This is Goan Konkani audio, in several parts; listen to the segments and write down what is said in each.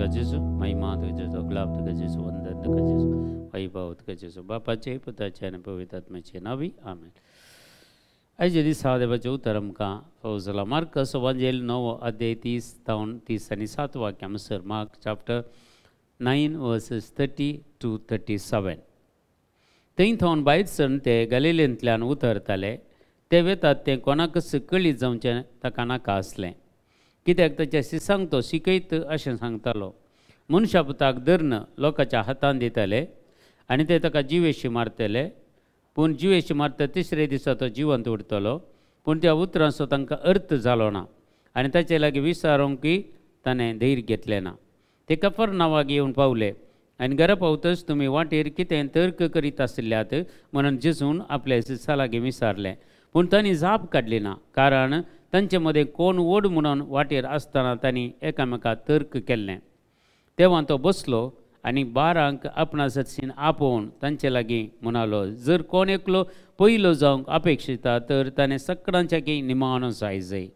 तुका जेजू, महिमा तुका जेजू, गुलाब तुका जेजू, वंदन तुका जेजू, वैभव तुका जेजू, बापाचे पुताचे आनी पवित्र आत्म्याचे नांवी आमेन. आयच्या दिसा देवाचें उतर आमकां फावो जाला मार्कस वांजेल 9 अध्याय 30 तावन 30 आनी 7 वाक्यां म्हणसर, मार्क चॅप्टर 9 वर्सेस 30 to 37. थंय थावन भायर सरून ते गलिलेंतल्यान उतरताले. ते वेतात तें कोणाकच कळीत जावचें ताका नाका आसलें, कित्याक ताच्या शिसांक तो शिकयत अशें सांगतालो. मनशा पुताक धरून लोकांच्या हातान दिताले आनी ते ताका जिवेशी मारतले, पूण जिवेशी मारता तिसरे दिसा तो जिवंत उरतलो. पूण त्या उतरांचो तांकां अर्थ जालो ना आनी ताचे लागीं विचारूंकय ताणें धैर्य घेतलें ना. ते कफरनावाक येवन पावले आनी घरा पावतच तुमी वाटेर कितें तर्क करीत आशिल्ल्यात म्हणून जेजून आपल्या शिसां लागीं विचारलें. पूण तांणी जाप काडली ना, कारण तांचे मदें कोण व्हड म्हणून वाटेर आसतना तांणी एकामेका तर्क केल्लें. तेव्हा तो बसलो आनी 12 आपणा सरशीन आपोवन तांचे लागीं म्हणालो, जर कोण एकलो पयलो जावंक अपेक्षिता तर ताणें सकडांच्या की निमाणो जाय जाय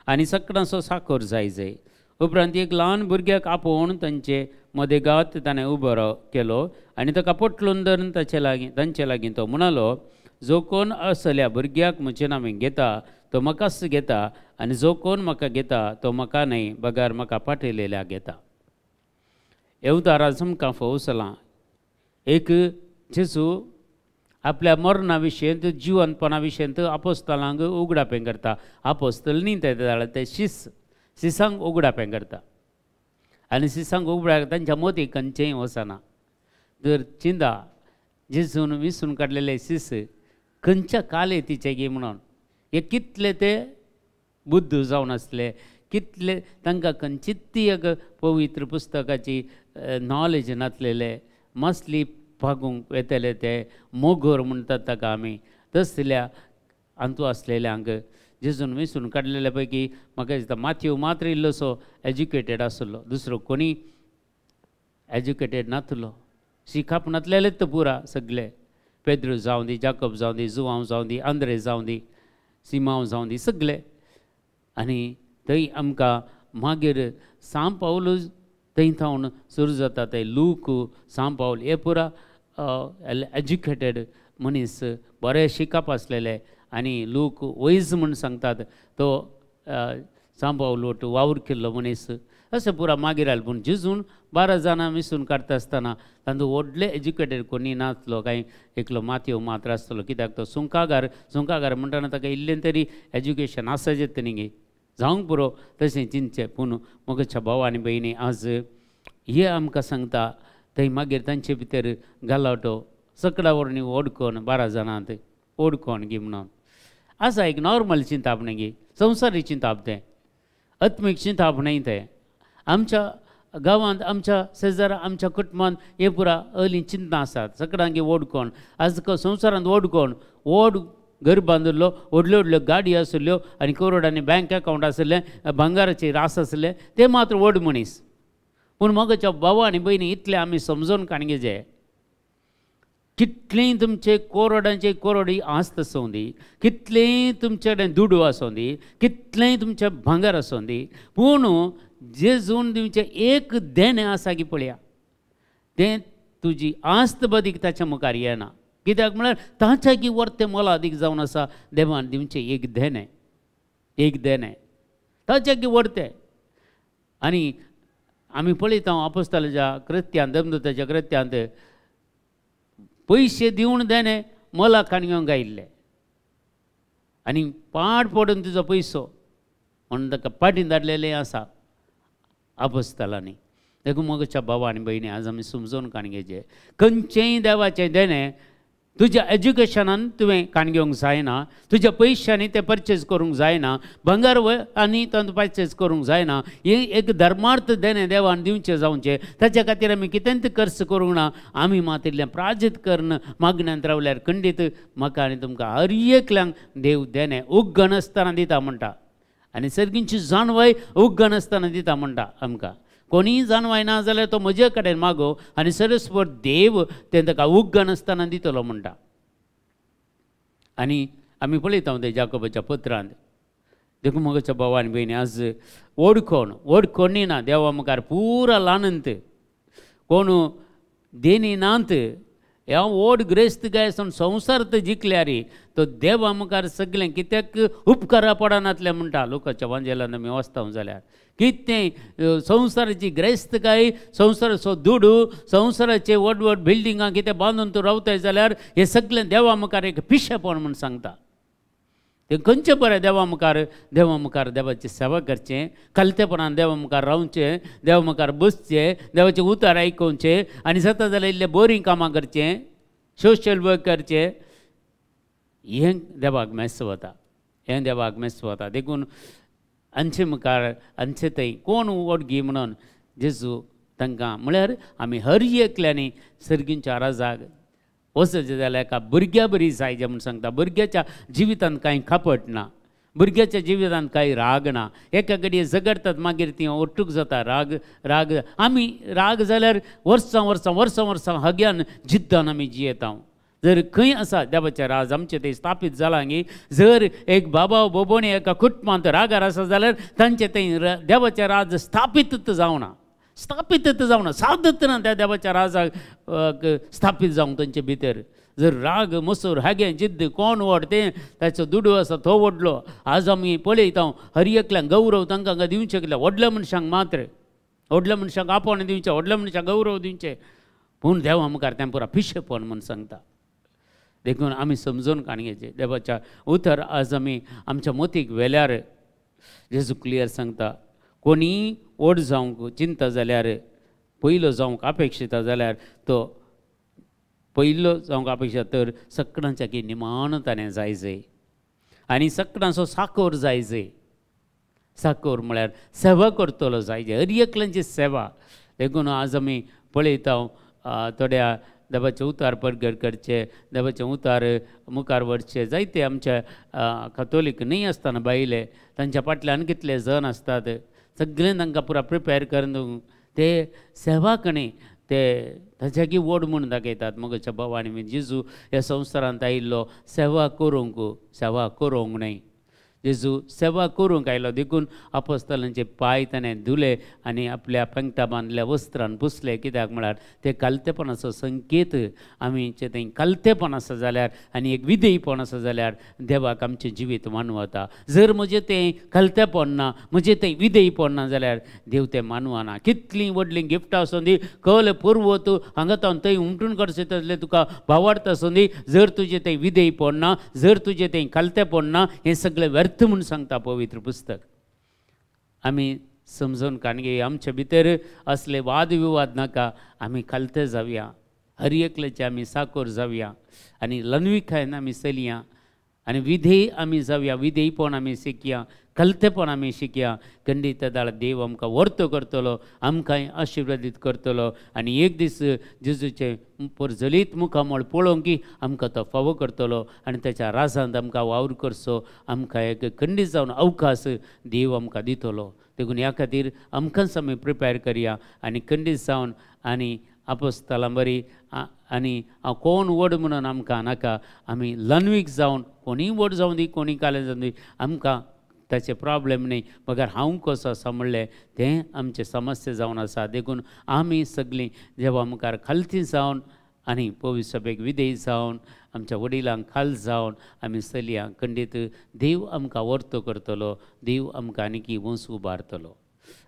आनी सकडांचो साखर जाय जाय. उपरांत एक ल्हान भुरग्याक आपोवन तांचे मदेगात ताणें उबो केलो आनी ताका पोटलून धरून तांचे लागीं तो म्हणालो, जो कोण असल्या भुरग्याक म्हजे नांवे घेता तो म्हाकाच घेता, आनी जो कोण म्हाका घेता तो म्हाका न्हय बगर म्हाका पाठयलेल्या घेता. येवदाराज आमकां फावो जालां एक जेजू आपल्या मरणा विशयंत जिवनपणा विशयंत आपोस्तलांक उगडापें करता. आपोस्तल न्ही ते जाल्यार ते शिसांक उगडापें करता आनी शिसांक उगडा तांच्या मतीं खंयचेंय वचना. तर चिंता जेजून विसून काडलेले शिस खंयच्या काले तिचे गी म्हणून हे कितले ते बुद्ध जावन आसले, कितले तांकां खंयचीच ती एक पवित्र पुस्तकाची नॉलेज नासलेले, मासली भागूंक वेतले ते मोगोर म्हणटात ताका आमी, तसल्या अंतू आसलेल्यांक जेजून विसून काडलेल्या पैकी म्हाका दिसता माथ्यू मात्र इल्लोसो एज्युकेटेड आसलो, दुसरो कोणी एज्युकेटेड नातलो, शिकाप नातलेलेच पुरा सगळे. पेद्रू जावं दी, जाकब जावं दी, जुवांव जावं दी, आंद्रे जावं दी, सिमांव जावं दी, सगळे. आनी थंय आमकां मागीर सांव पावल थंय थावन सुरू जाता, थंय लूक सांव पावल हे पुरा एज्युकेटेड मनीस, बरे शिकप आसलेले. आनी लूक वैज म्हूण सांगतात तो सांव पावल वट वावर केल्लो मनीस, अशें पुरा मागीर आयलें. पूण जेजून 12 जाणां मिसून काडटा आसतना तांचो व्हडले एज्युकेटेड कोणी नासलो, कांय एकलो माथ्यो मात्र आसतलो, कित्याक तो सुंकागार, सुंकागार म्हणटना ताका इल्लें तरी एज्युकेशन आसाचें न्ही गे जावंक पुरो तशें चिंतचें. पूण म्हज्या भाव आनी भयणी आज हे आमकां सांगता थंय मागीर तांचे भितर गालाटो सकडां वरवीं ओडकोन 12 जाणांत ओडकोन गी म्हणून आसा एक नॉर्मल चिंताप न्ही गी, संवसारी चिंताप तें, आत्मीक चिंताप न्हय तें. आमच्या गांवांत, आमच्या शेजारा, आमच्या कुटुंबांत हे पुरा अली चिंतना आसात सकडांगी ओडकोण. आज संवसारांत ओडकोण व्हड घर बांदिल्लो, व्हडल्यो व्हडल्यो गाडी आशिल्ल्यो आनी करोडांनी बँक अकावंट आशिल्लें, भांगाराची रास आशिल्लें, ते मात्र व्हड मनीस. पूण म्हज्या भाव आनी भयणी इतलें आमी समजून काणगे कितलेंय तुमचे करोडांचे करोडी आस्त आसूं दी, कितलेंय तुमचे कडेन दुडू आसूं दी, कितलेंय तुमचें भांगर आसूं दी, पूण जेजून दिवचें एक देणें आसा की पळया तें तुजी आस्त बदीक ताच्या मुखार येना. कित्याक म्हळ्यार ताच्या की वर्तें मोलादीक जावन आसा देवान दिवचें एक देणें, एक देणें ताच्या की वर्तें. आनी आमी पळयता आपोस्तालाच्या कृत्यांत, देमदूताच्या कृत्यांत पयशे दिवन देणें मोलाक काणयेवंक आयिल्लें आनी पाड पडून तुजो पयसो म्हणून ताका पाटीन धाडलेलें आसा आपोस्तालांनी. देखून म्हज्या भाव आनी भयणी आज आमी समजून काणगेचें खंयचेंय देवाचें देणें तुज्या एज्युकेशनान तुवें काण घेवंक जायना, तुज्या पयशांनी तें परचेज करूंक जायना, भांगर आनी तातूंत परचेज करूंक जायना. हें एक धर्मार्थ देणें देवान दिवचें जावचें, ताच्या खातीर आमी कितेंच खर्च करूंक ना. आमी मात इल्लें प्राजीत करून मागण्यांत रावल्यार खंडीत म्हाका आनी तुमकां हर एकल्यांक देव देणें उग्गण आसतना दिता म्हणटा, आनी सर्गींची जाणवाय उग्गण आसतना दिता म्हणटा आमकां. कोणीय जाणवाय ना जाल्यार तो म्हजे कडेन मागो आनी सरस्वर देव तें ताका उग्गण आसतना दितलो म्हणटा. आनी आमी पळयता ते जाकोबाच्या पत्रांत, देखून म्हज्या भाव आनी भयणी आज व्हड कोण व्हड कोणी ना देवा मुखार पुरा ल्हानंत कोण देनी नात ह्या व्हड ग्रेस्त गाय आसून संवसार तो जिखल्यार तो देवा मुखार सगळें कित्याक उपकारा पडनातलें म्हणटा लोकांच्या वांजेलान आमी वाचता जाल्यार कितें संवसाराची ग्रेस्तकाय संवसाराचो दुडू संवसाराचे व्हड व्हड बिल्डिंगां कितें बांदून तूं रावताय जाल्यार हें सगळें देवा मुखार एक पिशेपण म्हूण सांगता. तें खंयचें बरें देवा मुखार देवा मुखार देवाची सेवा करचें खालतेपणान देवा मुखार रावचें देवा मुखार बसचें देवाचें उतार आयकुचें आनी जाता जाल्यार इल्लें बरीं कामां करचें सोशल वर्क करचें हें देवाक मेस वता हें देवाक मेस वता. देखून आमचे मुखार आमचे थंय कोण वडगी म्हणून जेजू तांकां म्हळ्यार आमी हर एकल्यांनी सर्गींच्या राजाक वचचें जाल्यार एका भुरग्या बरी जाय म्हूण सांगता. भुरग्याच्या जिवितांत कांय खापट ना भुरग्याच्या जिवितांत कांय राग ना एका घडये झगडटात मागीर ती ओट्टूक जाता राग राग आमी राग जाल्यार वर्सां वर्सां वर्सां वर्सां हग्यान जिद्दान आमी जियेता. जर खंय आसा देवाचें राज आमचें थंय स्थापीत जालां गी जर एक बाबा बोबोणी एका कुटुंबांत रागार आसा जाल्यार तांचें थंय देवाचें राज स्थापीत जावना स्थापीत जावना सादत ना त्या देवाच्या राजाक स्थापीत जावंक तांचे भितर. जर राग मसूर हागें जिद्द कोण व्हड तें ताचो दुडू आसा तो व्हडलो. आज आमी पळयता हर एकल्यांक गौरव तांकां हांगा दिवचें कित्याक व्हडल्या मनशांक मात्र व्हडल्या मनशांक आपोवणें दिवचें व्हडल्या मनशांक गौरव दिवचें पूण देवा मुखार तें पुरा पिशेपण म्हूण सांगता. देखून आमी समजून काणयेचें देवाच्या उतर आज आमी आमच्या मोतीक वेल्यार जेजू क्लियर सांगता कोणी व्हड जावंक चिंता जाल्यार पयलो जावंक अपेक्षिता जाल्यार तो पयलो जावंक अपेक्षा तर सगळ्यांच्या की निमाणो ताणें जाय जाय आनी सगळ्यांचो साकोर जाय जाय. साकोर म्हळ्यार सेवा करतलो जाय जाय हर एकल्यांची सेवा. देखून आज आमी पळयता थोड्या देवाचें उतार परगट करचें देवाचें उतार मुखार व्हरचें जायते आमच्या कातोलीक न्हय आसतना बायले तांच्या फाटल्यान कितले जण आसतात सगळें तांकां पुरा प्रिपेर करून ते सेवा कणी ते ताच्याकी व्हड म्हूण दाखयतात. म्हज्या भाव आनी जेजू ह्या संवसारांत आयिल्लो सेवा करूंक सेवा करूंक न्हय जेजू सेवा करूंक आयलो. देखून आपोस्तलांचे पांय ताणें धुले आनी आपल्या पेंगटा बांदल्या वस्त्रान पुसले कित्याक म्हळ्यार ते कालतेपणाचो संकेत आमी थंय कालतेपण आसा जाल्यार आनी एक विधेयपण आसा जाल्यार देवाक आमचें जिवीत मानवता. जर म्हजें तें कालतेपण ना म्हजें तें विधेयपण ना जाल्यार देव तें मानवना. कितलीं व्हडलीं गिफ्टां आसूं दी कल पर्वत हांगा तावन थंय उमटून करचें तसलें तुका भावार्थ आसूं दी जर तुजें तें विधेयपण ना जर तुजें तें कालतेपण ना हें सगळें व्यर्थ म्हूण सांगता पवित्र पुस्तक. आमी समजून काणगे आमचे भितर असले वादविवाद नाका आमी खालते जावया हर एकल्याचे आमी साकोर जावया आनी लनविकायन आमी चलया आनी विधेय आमी जावया विधेयपण आमी शिकया कलतेपण आमी शिकया. खंडीत दाळ देव आमकां वर्तो करतलो आमकांय आशिर्वादीत करतलो आनी एक दीस जेजूचें परजलीत मुखामळ पळोवंक की आमकां तो फावो करतलो आनी ताच्या राजांत आमकां वावर करचो आमकां एक खंडीत जावन अवकाश देव आमकां दितलो. देखून ह्या खातीर आमकांच आमी प्रिपेर करया आनी खंडीत जावन आनी आपोस्तलां बरी आनी कोण व्हड म्हणून आमकां नाका आमी लनवीक जावन कोणीय व्हड जावं दी कोणीय कालें जावं दी आमकां ताचे प्रॉब्लेम न्ही मगर हांव कसो आसा म्हणलें तें आमचें समस्या जावन आसा. देखून आमी सगळीं देवा मुखार खालती जावन आनी पवित्र सभेक विधेय जावन आमच्या वडिलांक खाल जावन आमी चलया खंडीत देव आमकां वर्तो करतलो देव आमकां आनीकी वंस उबारतलो.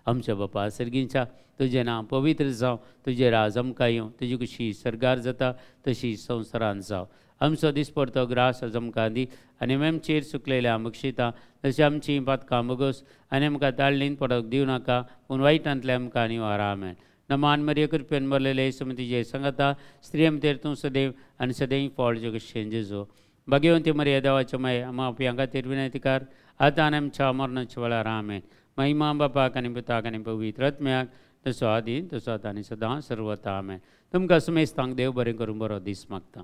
आमच्या बापा सर्गींच्या तुजें नांव पवित्र जावं तुजें राज आमकां येवं तुजी कशी सर्गार जाता तशी संवसारांत जावं. आमचो दिसपडतो ग्रास आज आमकां दी आनी आमचेर सुकलेल्या बक्षिता तशें आमची पातकां बगोस आनी आमकां ताळणीन पडोवंक दिवं नाका पूण वायटांतले आमकां निवार. आमेन. नमान मरिये कृपेन भरलेले सुमतीचे सांगता स्त्रियमतेर तूं सदैव आनी सदैव फळ जगशेन जेजू. भाग्यवंती मरिये देवाचे माये आमा आपल्या खातीर विनंतीकार आतां आनी आमच्या मरणाच्या वेळार. आमेन. महिमा बापाक आनी पुताक आनी पवित्र आत्म्याक तसो आदी तसो आतां आनी सदां सर्वता. आमेन. तुमकां सुमेस्तांक देव बरें करूं बरो दीस मागता.